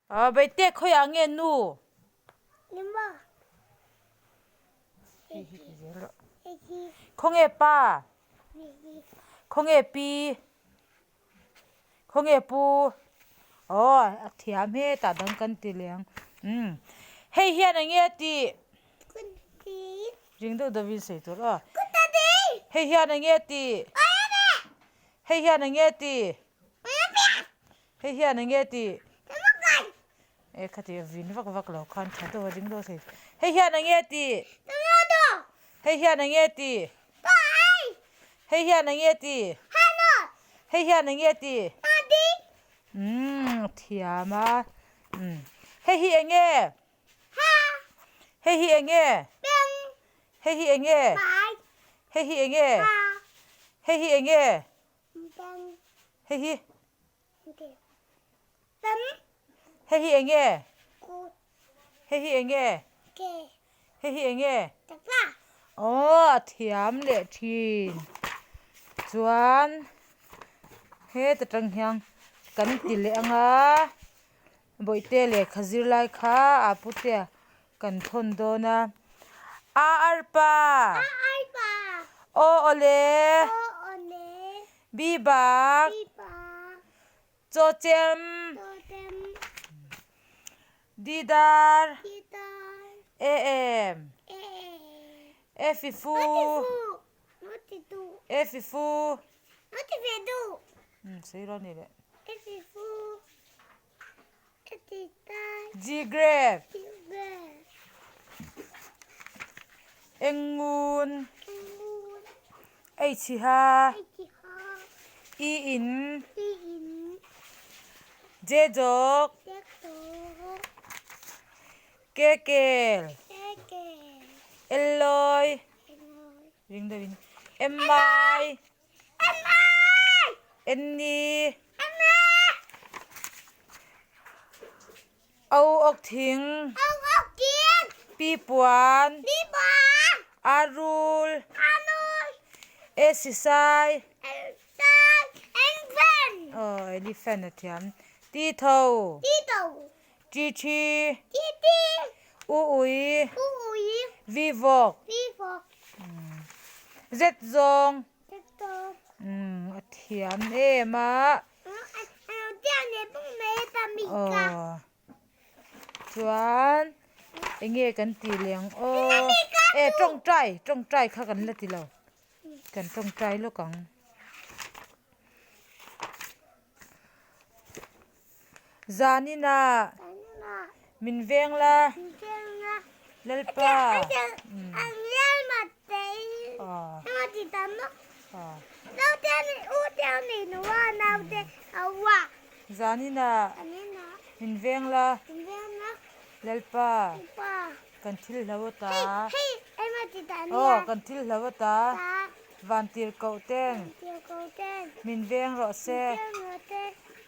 Aw Beite khawiah nge nu? Khawnge pa? Khawnge pi? Khawnge pu? Aw a thiam hetah dang kan ti leh ang. Umm hei hian eng nge a tih? Ring deuh deuhin sawi tur aw. Hei hian eng nge a tih? Hei hian eng nge a tih? Hei hian eng nge tih? E khati a vin vak vak lo khan tha deuh a ring deuh thei. Hei hian eng nge tih? Hei hian eng nge tih? Hei hian eng nge tih? Hei hian eng nge tih? Umm thiam a. Umm hei hi eng nge? Hei hi eng nge? Hei hi eng nge? Hei hi eng nge? Hei hi eng nge? Hei hi Hei hi eng nge? Hei hi eng nge? Hei hi eng nge? Aw a thiam leh thin. Chuan heta tang hian kan ti leh ang a, bawihte lehkha zirlai kha a putea Kan thawn dawn a. A arpa. A arpa. Aw awle. Aw awle. B bak. B bak. Chaw chem. Chaw chem. D dar. D dar. A em. A em. E fi fu. E fi fu. No ti du. E fi fu. No ti ve du. Sei rawh ni le. E fi fu. G grape Engngun H ha E in J jawk K kel L lawi ring deuhin M mai En ni O awk thing Pi puan A rul E sisai Aw elephant a thiam Ti tho Ti thi U ui Vi vawk Z zawng Umm a thiam em a. Aw chuan eng nge kan tih leh ang aw e tawngtai tawngtai kha kan la ti lo kan tawngtai lawk ang. Zaninah min veng la Lalpa Zaninah min veng la Lalpa kan thil hlo ata aw kan thil hlo ata Vantirhkoh ten min veng rawh se.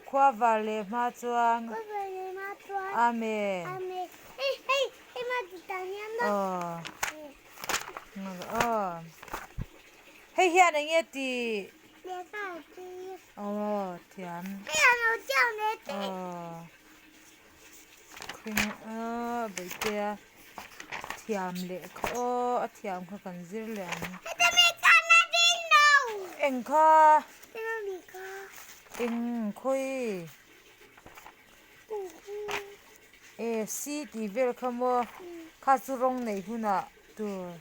Khua var leh hma chuan Amen. Aw aw hei hian eng nge tih aw thiam aw aw bawihtea thiam leh kha aw a thiam kha kan zir leh ang eng kha eng khawi e c tih vel kha maw kha chu rawng neih hunah tur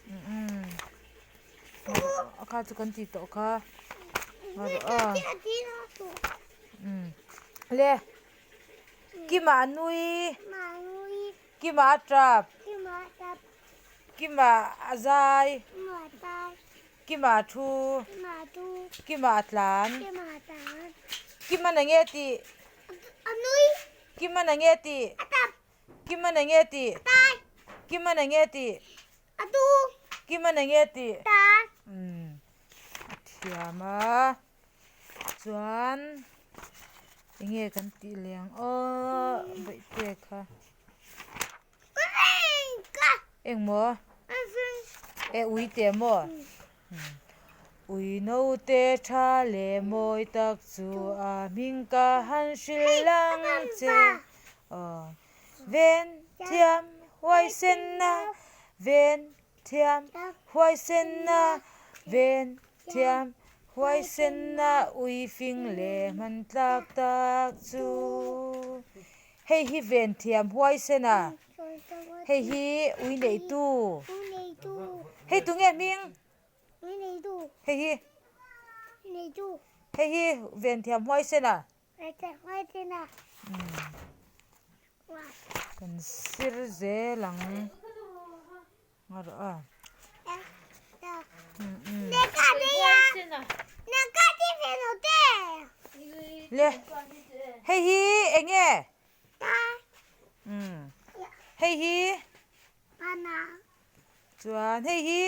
umm kha chu kan tih tawh kha umm le Kima a nui Kima a tap Kima a zai Kima a thu Kima a tlan Kima na nge tih Kima na nge tih Kima na nge tih Kima na nge tih Kima na nge tih umm a thiam a. Chuan eng nge kan tih leh ang aw bawihte kha engmaw e ui te maw. Ui naute tha leh mawi tak chu a hming ka han hrilh ang che. Aw ven thiam huaisenna, ven thiam huaisenna, ven thiam huaisenna ui fing leh hman tlak tak chu. Hei hi ven thiam huaisena, hei hi ui neitu. Hei tunge hming? Hei hi Hei hi Venthiam huaisen a. Kan sir zel ang a rawh a. Le hei hi eng nge? Hei hi. Chuan hei hi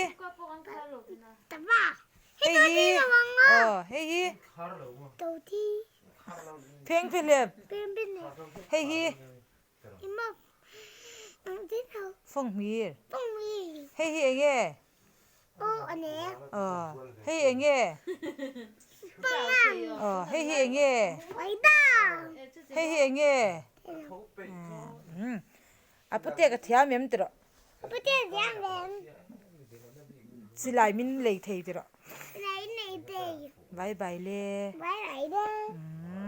hei hi aw hei hi phengphehlep hei hi fanghmir hei hi eng nge aw hei eng nge aw hei hi eng nge hei hi eng nge A pute ka thiam em tiraw? Pute thiam em? Silai min lei thei tiraw? Silai min lei thei. Bye bye le. Bye bye le.